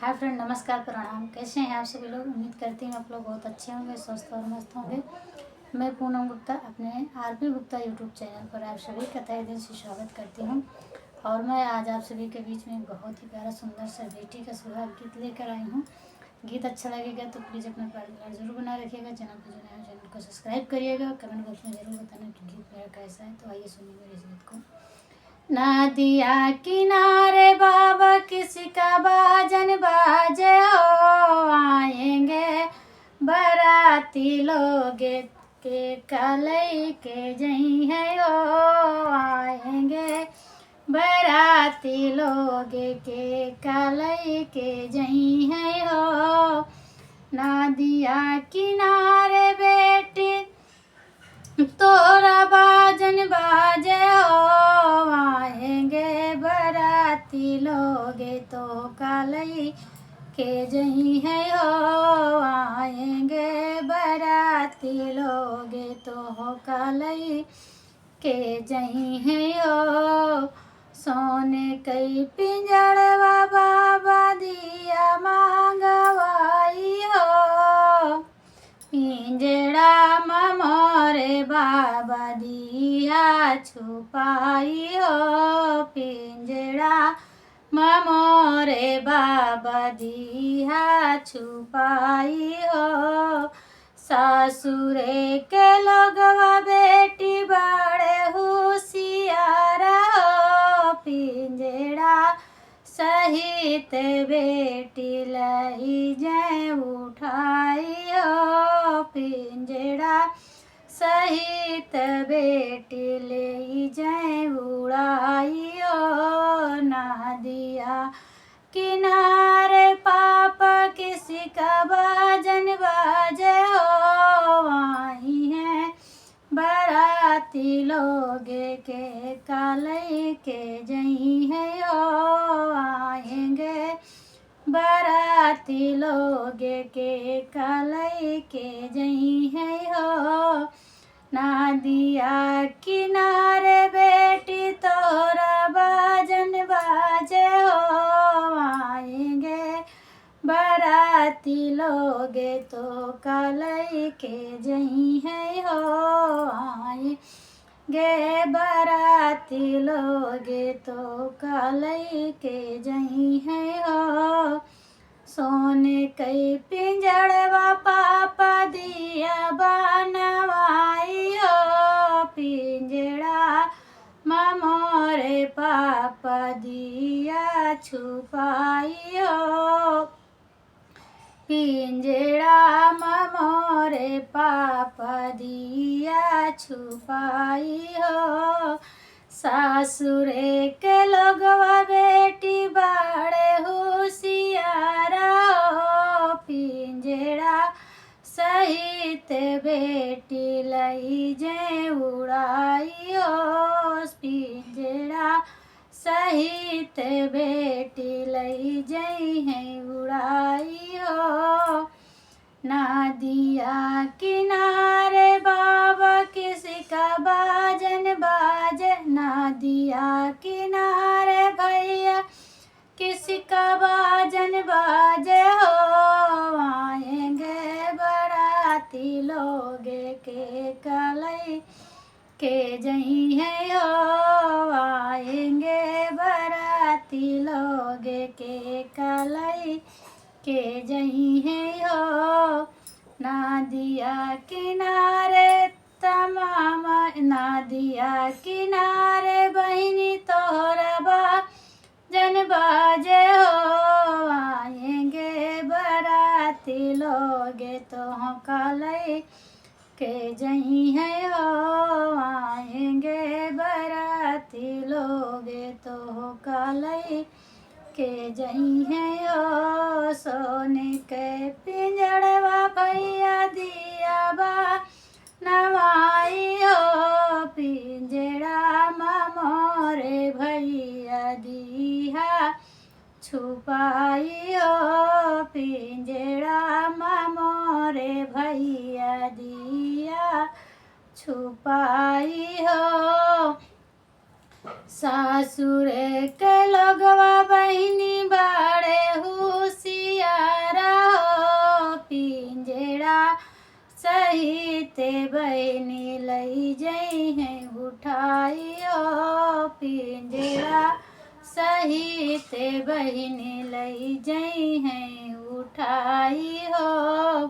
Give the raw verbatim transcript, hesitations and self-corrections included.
हाय फ्रेंड, नमस्कार, प्रणाम। कैसे हैं आप सभी लोग? उम्मीद करती हूँ आप लोग बहुत अच्छे होंगे, स्वस्थ और मस्त होंगे। मैं पूनम गुप्ता अपने आरपी गुप्ता YouTube चैनल पर आप सभी का तहे दिल से स्वागत करती हूँ। और मैं आज आप सभी के बीच में बहुत ही प्यारा सुंदर सा बेटी का सुहाग गीत लेकर आई हूँ। गीत अच्छा लगेगा तो प्लीज अपना प्यार दुलार जरूर बना रखिएगा। चैनल पर जो नया हो, चैनल को सब्सक्राइब करिएगा। कमेंट बॉक्स में जरूर बताना कि गीत मेरा कैसा है। तो आइए सुनिए मेरे इस गीत को। नदिया किनारे बाबा किसका बाजन बाजे हो, आएंगे बराती लोग के कलई के जई है हो, आएंगे बराती लोग के कलई के जई है हो। नदिया किनारे बेटी तोरा बाजन बाजे हो, आएंगे बराती लोग तो कलई के जई है हो, आएंगे बराती लोग तो कलई के जई है हो। सोने कई पिंजड़वा बाबा दिया मांगवाई हो, पिंजड़ा मा मोरे बाबा दिया छुपाई हो, पिंजड़ा मा मोरे बाबा दिया छुपाई हो। सासुरे के लोगवा बेटी बड़े होशियार हो, पिंजड़ा सहित बेटी लई जय उठाई हो, पिंजड़ा सहित बेटी लई जय उड़ाई हो। नदिया किनारे पापा किसका बाजन बाजे हो, आई है बराती लोग के कलई के जई है हो, आएंगे बराती लोग के कलई के जई है हो। नदिया किनारे बेटी तोरा बाजन बाजे हो, आएंगे बराती लोग तो कलई के जई है हो, आएंगे बराती लोग तो कलई के जई है हो। सोने कई पिंजड़वा पापा दिया बनवाई हो, पिंजड़ा मा मोरे पापा दिया छुपाई हो, पिंजड़ा मा मोरे पापा दिया छुपाई हो। सासुरे के लोगवा बेटी बड़े होशियार हो, पिंजड़ा सहित बेटी लई जय उड़ाई हो, पिंजड़ा सहित बेटी लई जई है उड़ाई हो। नदिया किनारे बाबा किसका बाजन बाजे, नदिया किनारे भैया किसका बाजन बाजे हो, आएंगे बराती लोग के कलई के जई है हो, आएंगे बराती लोग के कलई के जई है हो। नदिया किनारे तमाम, नदिया किनारे बहिनी तोहरा बाजन बाजे हो, आएंगे बराती लोग तो कलई के जई है हो, आएंगे बराती लोग तो कलई के जई है हो। सोने के पिंजड़वा भैया दिया बनवाई हो, पिंजड़ा मा मोरे भैया दिया छुपाई हो, पिंजड़ा मा मोरे भैया दिया छुपाई हो। सासुरे के लोगवा बहिनी बड़े होशियार सहिते बहिनी लई जइहैं उठाई हो पिंजरा, सहिते बहिनी लई जइहैं उठाई हो